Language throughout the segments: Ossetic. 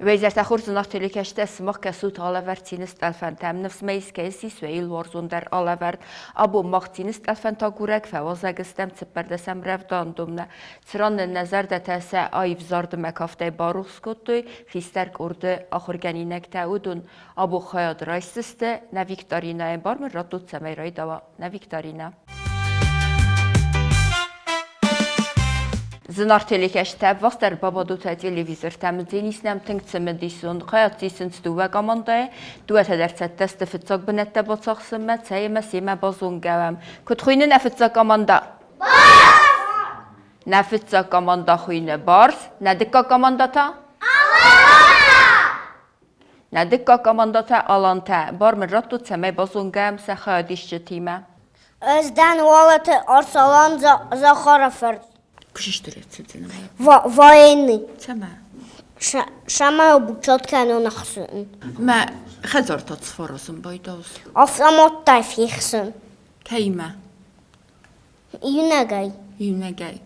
Уӕ хорз зынаргъ телекӕсджытӕ, сымах кӕсут алӕвӕрд цины стъӕлфӕнтӕм. Ныфс мӕ ис, кӕй ссис уӕ ил уарзондӕр алӕвӕрд. Абон мах цины стъӕлфӕнтӕ агурӕг фӕуазӕг стӕм цыппӕрдӕсӕм рӕвдауӕндонмӕ, цыран нын нӕ зӕрдӕтӕ сӕ аив зардымӕ кафтӕй барухс кодтой хистӕр къорды ахуыргӕнинӕгтӕ. Уыдон абон хайад райсдзысты нӕ викторинӕйы. Бар мын раттут, цӕмӕй райдауа нӕ викторинӕ. Зынаргъ телекӕсджытӕ, ӕввахсдӕр бабадутӕ телевизортӕм. Денис нӕм тынг цымыдисон. Хайад исынц дыууӕ командӕйы. Дыууӕтӕ дӕр цӕттӕ сты фыццаг бынӕттӕ бацахсынмӕ, цӕй ӕмӕ семӕ базонгӕ уӕм. Куыд хуыйны нӕ фыццаг командӕ? Нӕ фыццаг командӕ хуыйны Барс, нӕ дыккаг командӕ та? Нӕ дыккаг командӕ та Алантӕ. Бар мын раттут, цӕмӕй базонгӕ уӕм сӕ хайадисджытимӕ. Ӕз дӕн Уалыты Арсалан Захары фырт. Военный. Цӕмӕ? Самая обучать кӕнон ӕхсын. Мӕ хӕдзар та сфӕразын байдауз. Автоматтӕй фехсын. Кӕимӕ? Иунӕгӕй. Иунӕгӕй.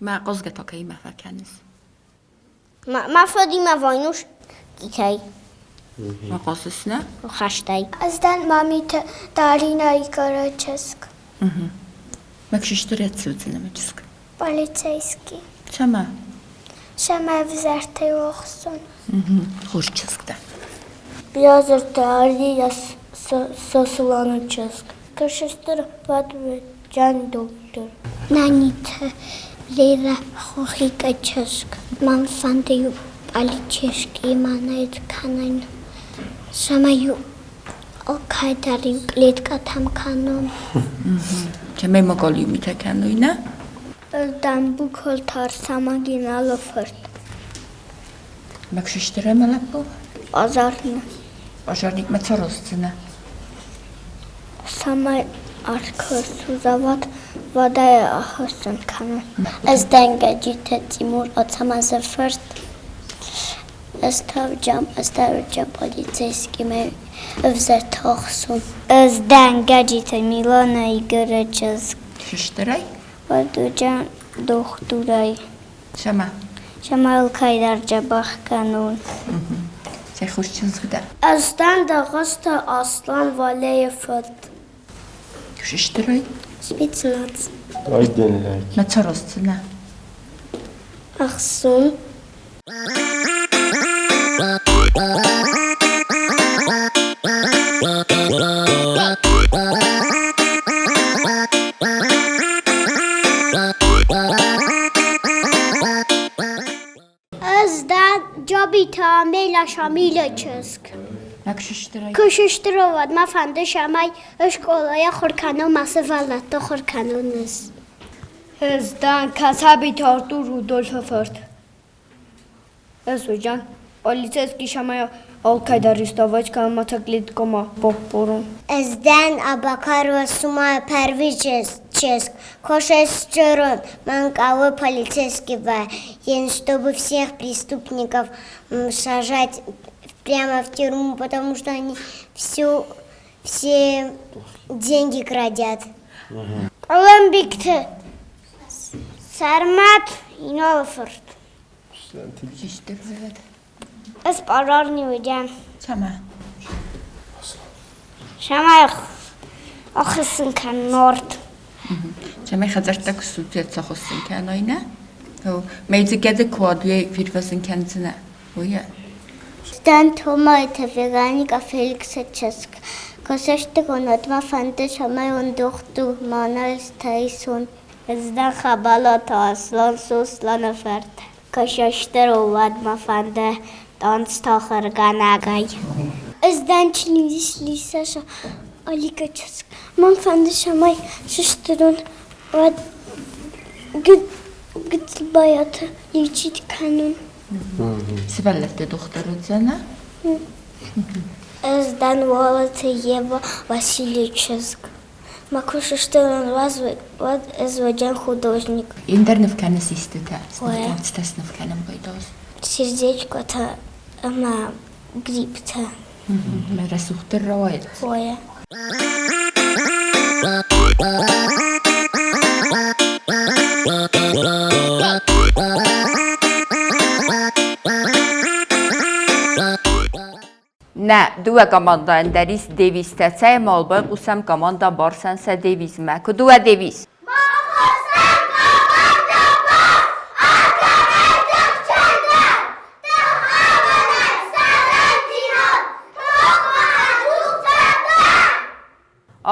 Мӕ хъазгӕ та кӕимӕ фӕкӕныс? Мӕ фыдимӕ войнус китӕй. Хъазыс, нӕ? Хӕстӕй. Ӕз дӕн Мамиты Даринӕйы чызг. Мӕ ксистыр ӕцудзынӕ мӕ чызг. Полицейский. Цӕмӕ? Цӕмӕ ӕвзӕртӕй охсон. Хорз чызг дӕ. Биазырты Ария Сосланы чызг. Ксистыр Бадведжан доктор. Наниты Лера Хохикы чызг. Мӕн фӕнды иу полицейский мӕнӕй кӕнын, цӕмӕй-иу алкӕй дӕр-иу кълеткӕтӕм кӕнон. Цӕмӕй ма галиу митӕ кӕной, нӕ? Дӕн Бухгалтер Самагиналы фырт. Мӕ ксистыр ӕмӕ лӕппу? Пожарник. Пожарникмӕ цӕрӕздзынӕ? Цӕмӕй ӕркӕсузавод водӕй ахӕссын кӕнын. Ӕз дӕн Гӕджиты Тимур Ацӕмӕзы фырт. Ӕз Таурджан, ӕз Таурджан полицейскимӕ ӕвзӕртӕ ӕхсон. Ӕз дӕн Гӕджиты Милана Игоры чызг. Хистӕрӕй? Уӕдуджан дохтурӕй. Цӕмӕ? Цӕмӕ алкӕйдӕр дзӕбӕх кӕнон. Цӕй хорз чызг дӕ. Ӕз дӕн Дӕгъӕзты Аслан Валейы фыд. Стырӕй? Спецназ. Райдӕн лӕг. Мӕ цӕрӕздзынӕ. Ӕхсон. Ӕз дӕн Джабиты Амеля Шамилы чызг. Куы уӕд мӕ фӕнды, цӕмӕй скъолайы ахуыр кӕнон, мӕ сывӕллӕтты ахуыр кӕнон ӕз. Ӕз дӕн Кӕсӕбиты Артур Рудольфы фырт. Ӕз уыдзӕн полицейский сӕмӕ алкӕй дӕр арестовать кӕнын мотоциклеткӕмӕ баппарын. Ӕз дӕн Абакарова Сумая Парви чызг. Кошесчерон мӕн полицейский воен, чтобы всех преступников сажать прямо в тюрьму, потому что они всю, все деньги крадят. Олимпикты Сӕрмӕт Иналы фырт. Ӕз пожарный уыдӕн. Цӕмӕ? Цӕмӕй ахуыссын кӕнон арт. Цӕмӕй хӕдзӕрттӕ куы судзӕд ахуыссын кӕной, нӕ? Мӕй дзы гӕды куы уад, уый фервӕзын кӕндзынӕ, уый? Стӕн Томайты Вероника Феликсы чызг. Косӕстыгон уӕдмӕ фӕнды, цӕмӕй уын дохтыр мӕнӕ исон. Ӕз дӕн Хӕбӕлаты Аслан Сосланы фырт. Косӕстыр уӕдмӕ фӕнды танцтахуыргӕнӕгӕй. Ӕз дӕн Чингиз Лиса Алика чызг. Мӕн фӕнды, цӕмӕй сыстырон, уӕд гыццыл байаты лечить кӕнон. Сывӕллӕтты дохтыр уыдзӕнӕ? Ӕз дӕн Уалыты Ева Василийы чызг. Мӕ куы сыстырон, уӕд ӕз уыдзӕн художник. Ӕндӕр ныв кӕныс истытӕ? Цытӕ сныв кӕнын байдауыс? Сердечкотӕ ӕмӕ грибтӕ. Мӕ рӕсугъддӕр рауайы. Ой. Нӕ дыууӕ командӕйӕн дӕр ис девизтӕ. Цӕй ма байхъусӕм командӕ Барсӕн сӕ девизмӕ. Куыд у уӕ девиз?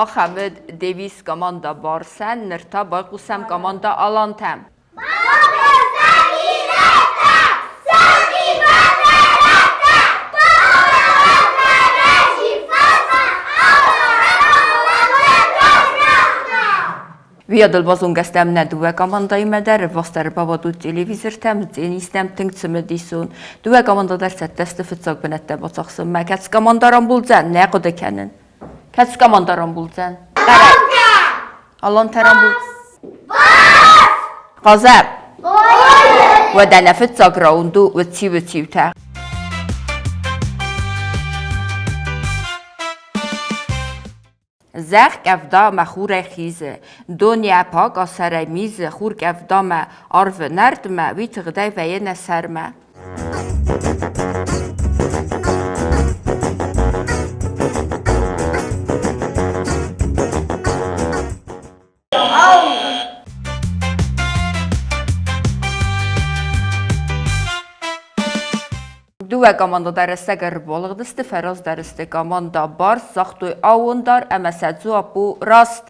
Ахӕм уыд девиз командӕ Барсӕн, ныр та байхъусӕм командӕ Алантӕм. Уыйадыл базонгӕ стӕм нӕ дыууӕ командӕимӕ дӕр, ӕввахсдӕр бавӕрдут телевизортӕм, теннистӕм тынг цымыдисон. Дыууӕ командӕ дӕр цӕттӕ сты фыццаг бынӕттӕ бацахсынмӕ. Кӕцы командӕ рамбулдзӕн, нӕ хъуыды кӕнын. Кӕцы командӕ рамбулдзӕн? Алантӕ рамбул... Хъазӕм! Уӕдӕ нӕ фыццаг раунд у уыци-уыциутӕ. Зӕхх къӕвда мӕ хурӕй хизы, дон йӕ пака сӕрӕй мизы, хур къӕвда мӕ арвы нӕрдмӕ, уый тыгъдӕй вӕййы нӕ сӕрмӕ. Дыууӕ командӕ дӕр рӕстӕг ӕрбалыгъдысты, фӕраздӕр сты командӕ Барс, загътой аууондар ӕмӕ сӕ дзуапп у раст.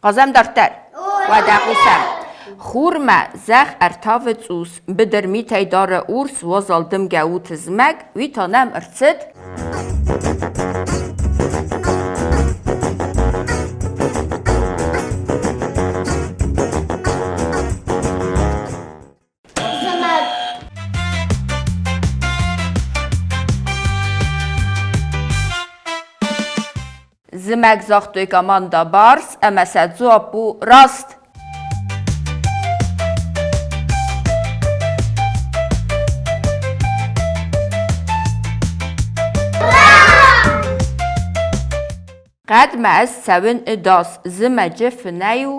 Хъазӕм дарддӕр. Уӕдӕ хъусӕм. Хурмӕ зӕхх ӕртавы цъус, быдыр митӕй дары урс, уазал дымгӕ у тызмӕг, уый та нӕм ӕрцыд. Зымӕг. Зымӕг загътой командӕ Барс ӕмӕ сӕ дзуапп у раст. Хъӕдмӕ ӕз цӕуын ӕдас, зымӕджы фынӕй у.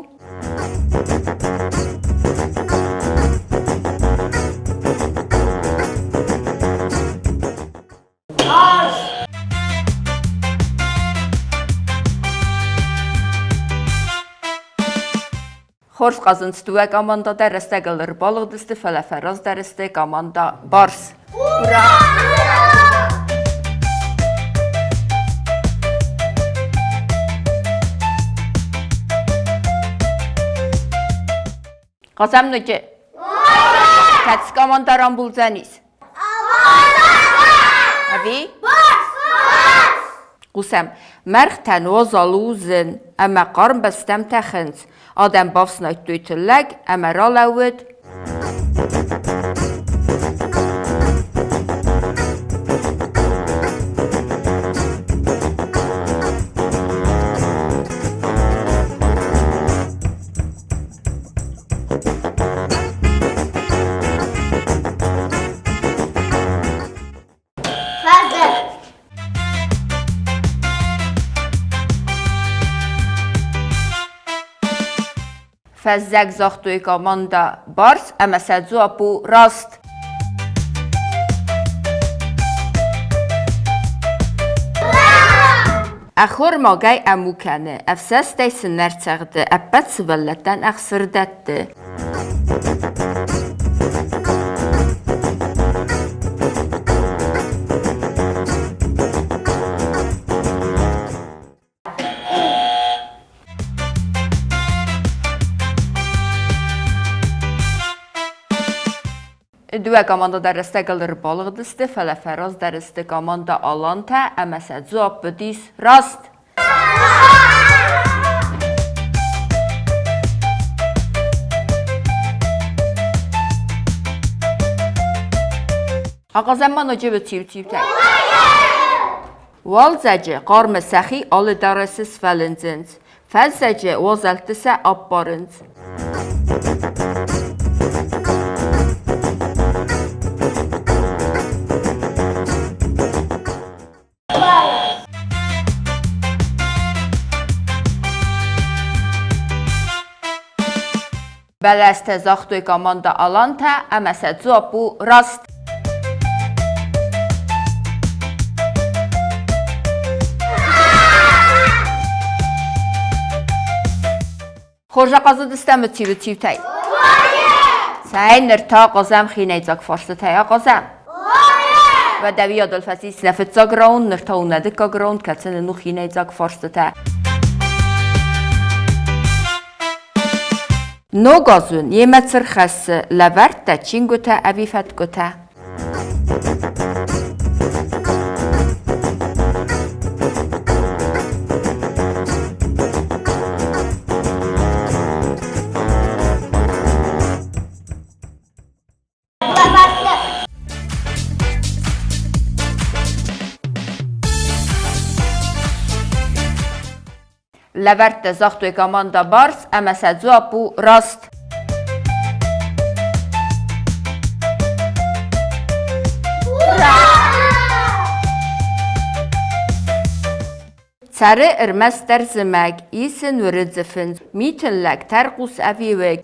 Хорз хъазынц дыууӕ командӕ дӕр, рӕстӕгыл ӕрбалыгъдысты, фӕлӕ фӕраздӕр сты командӕ Барс. Ура! Хъазӕм ноджы. Кӕцы командӕ рамбулдзӕнис? Ӕви? Хъусӕм. Мӕргътӕн уазал у зын, ӕмӕ хъарм бӕстӕм тӕхынц. Адӕм бафснайдтой тыллӕг ӕмӕ ралӕууыд. Фӕзӕг. Фӕззӕг загътой командӕ Барс ӕмӕ сӕ дзуапп у раст. Ӕххормагӕй ӕму кӕны, ӕфсӕстӕй сынӕр цӕгъды, ӕппӕт сывӕллӕттӕн ӕхсыр дӕтты. Дыууӕ командӕ дӕр рӕстӕгыл ӕрбалыгъдысты, фӕлӕ фӕраздӕр сты командӕ Алантӕ ӕмӕ сӕ дзуапп уыдис раст. Ахъазӕм ма ноджы уыциу-циутӕй. Уалдзӕджы хъармы сӕхи алы дарӕсы сфӕлындзынц, фӕззӕджы уазӕлтты сӕ аппарынц. Бӕлӕстӕ загътой командӕ Алантӕ ӕмӕ сӕ дзуапп у раст. Хорз ахъазыдыстӕм циу-циутӕй? Цӕй, ныр та хъазӕм хинӕйдзаг фарстытӕй ахъазӕм. Уӕдӕ уыйадыл фӕцис нӕ фыццаг раунд, ныр та у нӕ дыккаг раунд, кӕцы нын у хинӕйдзаг фарстытӕ. Ног аз уын йемӕ цы рхӕссы, лӕвӕрттӕ, чингуытӕ ӕви фӕткъуытӕ? Лӕвӕрттӕ загътой командӕ Барс ӕмӕ сӕ дзуапп у раст. Цӕры ӕрмӕстдӕр зымӕг, ис ын уырыдзы фындз, митын лӕг, тӕрхъус ӕви уыг.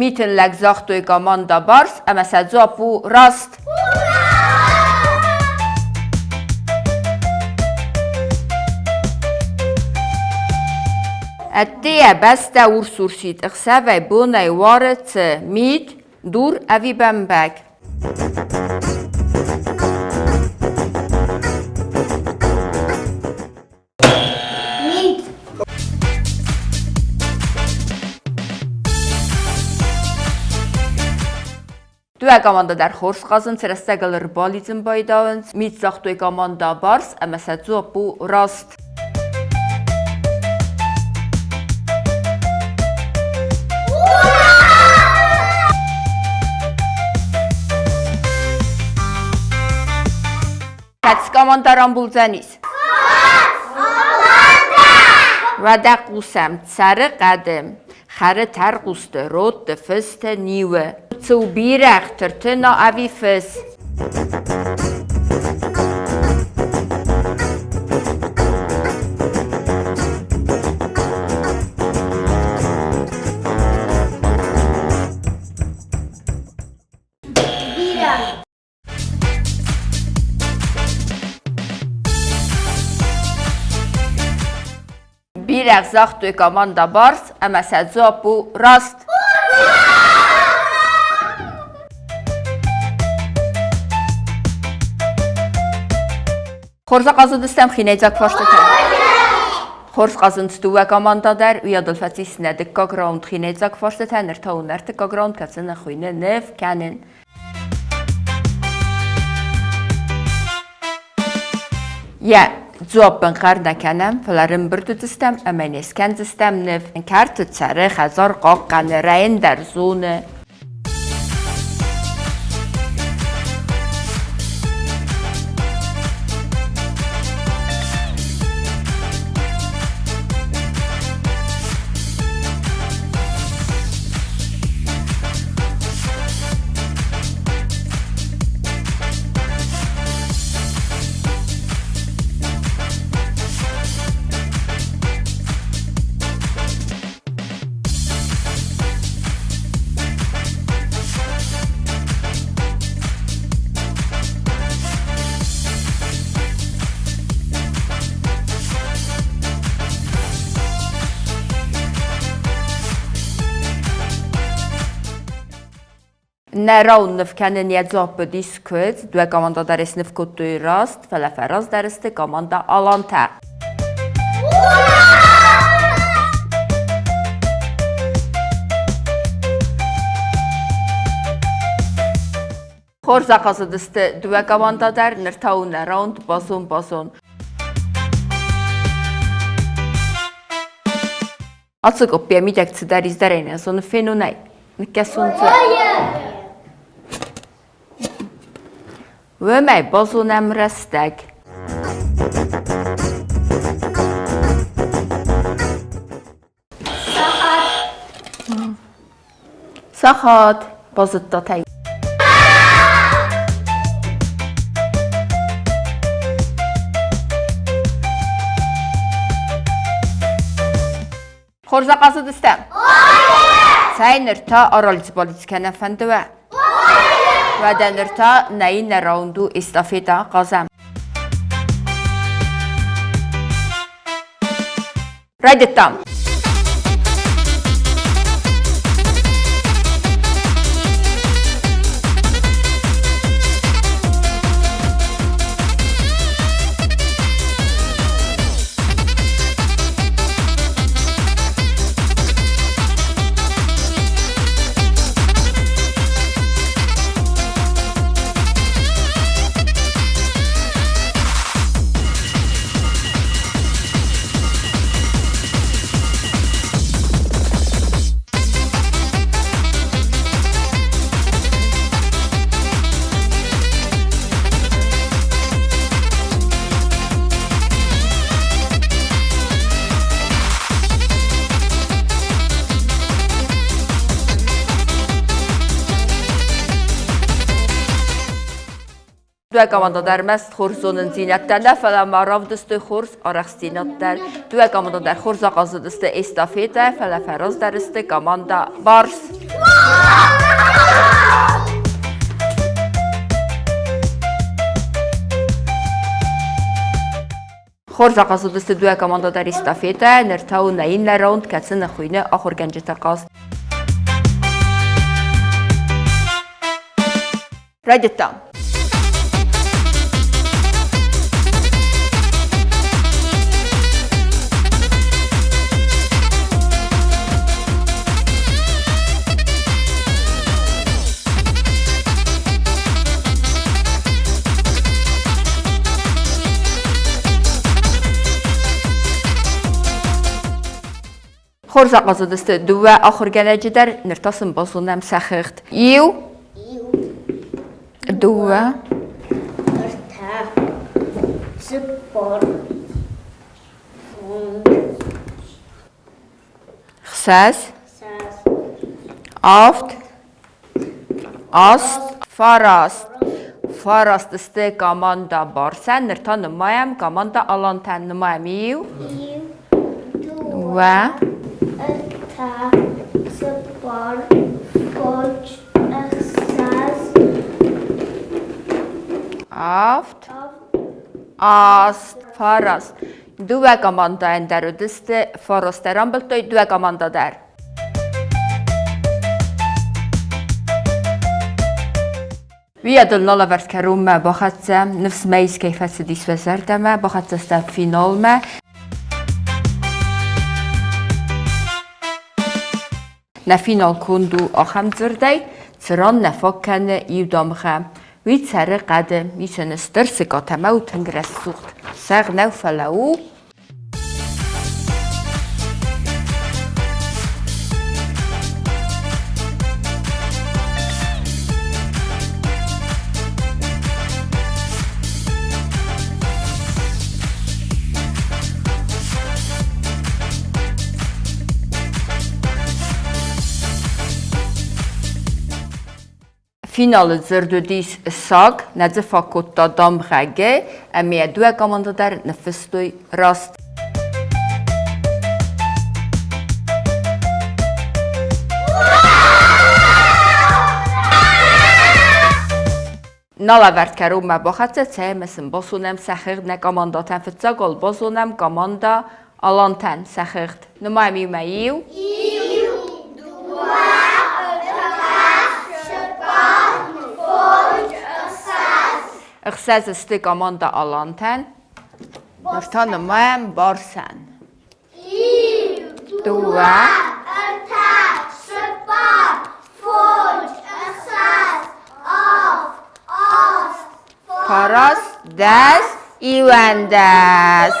Митын лӕг загътой командӕ Барс ӕмӕ сӕ дзуапп у раст. Ӕддейӕ бӕстӕ урс-урсид, ӕхсӕвӕй бонӕй уары цы мит, дур ӕви бӕмбӕг. Мит. Дыууӕ командӕ дӕр хорз хъазынц, рӕстӕгыл ӕрбалидзын байдауынц. Мит загътой командӕ Барс ӕмӕ сӕ дзуапп у раст. Кӕцы командӕ рамбулдзӕнис? Уӕдӕ хъусӕм, цӕры хъӕды, хӕры тӕрхъусты, родты, фысты, ниуы. Цы у бирӕгъ, тыртына ӕви фыс? Бирӕгъ. Бирӕгъ загътой командӕ Барс ӕмӕ сӕ дзуапп у раст. Хорз ахъазыдыстӕм хинӕйдзаг фарстытӕ. Хорз хъазынц дыууӕ командӕ дӕр, уыйадыл фӕцис нӕ дыккаг раунд хинӕйдзаг фарстытӕ, ныр та у нӕ ӕртыккаг раунд, кӕцы нӕ хуыйны ныв кӕнын. Йӕ дзуаппӕн хъӕр нӕ кӕнӕм, фӕлӕ ӕрӕмбырд уыдзыстӕм ӕмӕ не скӕндзыстӕм ныв. Кӕрты цӕры, хӕдзар хъахъхъӕны, райын дӕр зоны. Нӕ раунд ныв кӕнын йӕ дзуапп уыдис куыдз, дыууӕ командӕ дӕр сныв кодтой раст, фӕлӕ фӕраздӕр сты командӕ Алантӕ. Хорз ахъазыдысты дыууӕ командӕ дӕр, ныр та у нӕ раунд базон-базон. Ацы къоппийӕ мидӕг цыдӕр издӕрӕй нӕ зоны, фенон ӕй. Ныккӕсон дзы. Уымӕй базонӕм рӕстӕг. Сахат. Сахат, базыдта та. Хорз ахъазыдыстӕм? Цӕй, ныр та аралдз-балдз кӕнӕм фӕнды уӕ? Уӕдӕ ныр та нӕ иннӕ раунд у эстафетӕ хъазӕм. Райдыдтам. Дыууӕ командӕ дӕр ӕрмӕст хорз зонындзинӕдтӕ нӕ, фӕлӕ ма равдыстой хорз арӕхстдзинад дӕр. Дыууӕ командӕ дӕр хорз ахъазыдысты эстафетӕ, фӕлӕ фӕраздӕр сты командӕ Барс. Хорз ахъазыдысты дыууӕ командӕ дӕр эстафетӕ, ныр та у нӕ иннӕ раунд, кӕцы ныххуыйны ахуыргӕнджыты хъазт. Райдыдта. Хорз ахъазыдысты дыууӕ ахуыргӕнӕджы дӕр, ныр та сын базонӕм сӕ хыгъд. Иу, дыууӕ, ӕртӕ, цыппар, фондз, хсӕз, авд, аст, фараст. Фараст сты командӕ Барсӕн, ныр та нымайӕм командӕ Алантӕн. Нымайӕм иу, дыууӕ, ӕртӕ, цыппар, фондз, ӕхсӕз, авд, аст, фараст. Дыууӕ командӕйӕн дӕр уыдысты фарастӕй рамбылдтой дыууӕ командӕ дӕр. Уыйадыл нал ӕвӕрд кӕронмӕ бахӕццӕ, ныфс мӕ искӕй фӕцыдис уӕ зӕрдӕмӕ, бахӕццӕ стӕм финалмӕ. Нӕ финал конд у ахӕм дзырдӕй, цыран нӕ фаг кӕны иу дамгъӕ. Уый цӕры хъӕды, ис ын стыр сыкъатӕ ӕмӕ у тынг рӕсугъд. Сӕгъ нӕу, фӕлӕ у Финалы дзырд уыдис саг, нӕ дзы фӕкодта дамгъӕ Г, ӕмӕ йӕ дыууӕ командӕ дӕр ныффыстой раст. Налӕвӕрд кӕронмӕ бахӕццӕ, цӕй ӕмӕ сын базонӕм сӕ хыгъд нӕ командӕтӕн. Фыццаг уал базонӕм командӕ Алантӕн сӕ хыгъд. Нымайӕм иумӕ иу. Иу, дыууӕ, ӕртӕ, цыппар, фондз, ӕхсӕз. Ӕхсӕз сты командӕ Алантӕн. Ныр та нымайӕм Барсӕн. Иу, дыууӕ, ӕртӕ, цыппар, фондз, ӕхсӕз, авд, аст, фараст, дӕс, иуӕндӕс.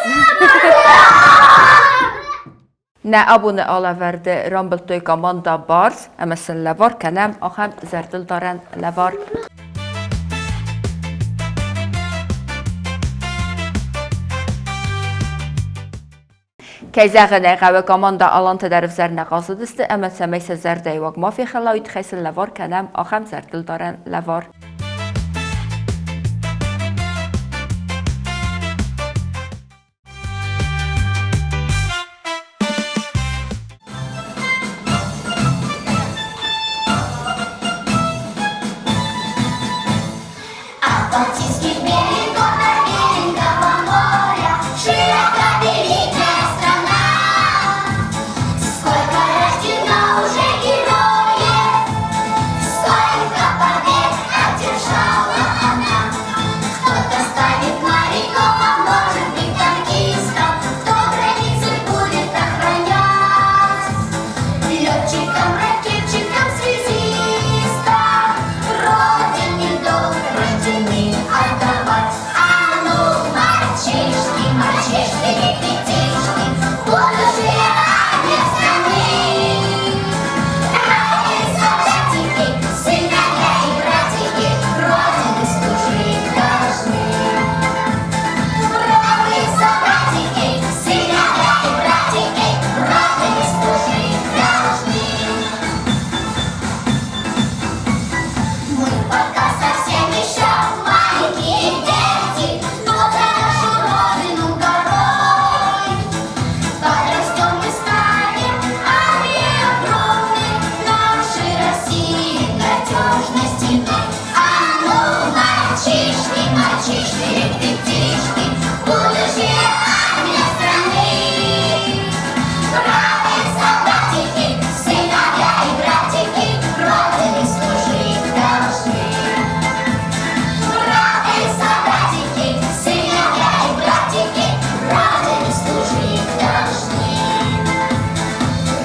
Нӕ абоны алӕвӕрды рамбылдтой командӕ Барс ӕмӕ сын лӕвар кӕнӕм ахӕм зӕрдылдарӕн лӕвар. Кӕй зӕгъын ӕй хъӕуы, командӕ Алантӕ дӕр ӕвзӕр нӕ хъазыдысты ӕмӕ цӕмӕй сӕ зӕрдӕйы уаг ма фехӕла, уый тыххӕй сын лӕвар кӕнӕм ахӕм зӕрдылдарӕн лӕвар. От Балтийских берегов до Берингового моря Широка великая страна. Сколько рождено уже героев, Сколько побед одержала она. Кто-то станет моряком, а может быть танкистом, Кто границы будет охранять. Летчиком, ракетчиком, связистом Родине долг рождены отдавать. А ну, мальчишки, мальчишки, ребятишки, Будущее армия страны. Бравые солдатики, сыновья и братики, Родине служить должны. Бравые солдатики, сыновья и братики, Родине служить должны. Мы пока совсем еще маленькие дети, но за нашу родину горой. Подрастем и станем армией огромной, нашей России надежной стеной. А ну, мальчишки, мальчишки, ребятишки, будущее армия страны. Бравые солдатики, сыновья и братики, Родине служить должны. Бравые солдатики, сыновья и братики, Родине служить должны.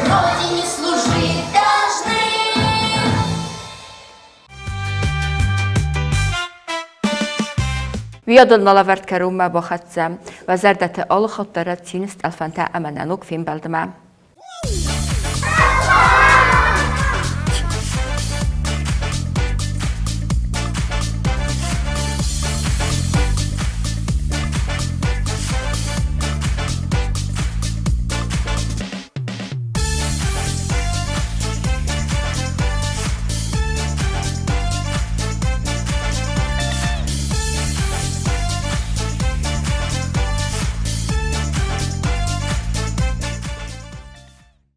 Родине служить должны. Уыйадыл нӕ лӕвӕрд кӕронмӕ бахӕццӕ. Уӕ зӕрдӕты алы хатт дӕр цины стъӕлфӕнтӕ ӕмӕ нӕ ног фембӕлдмӕ.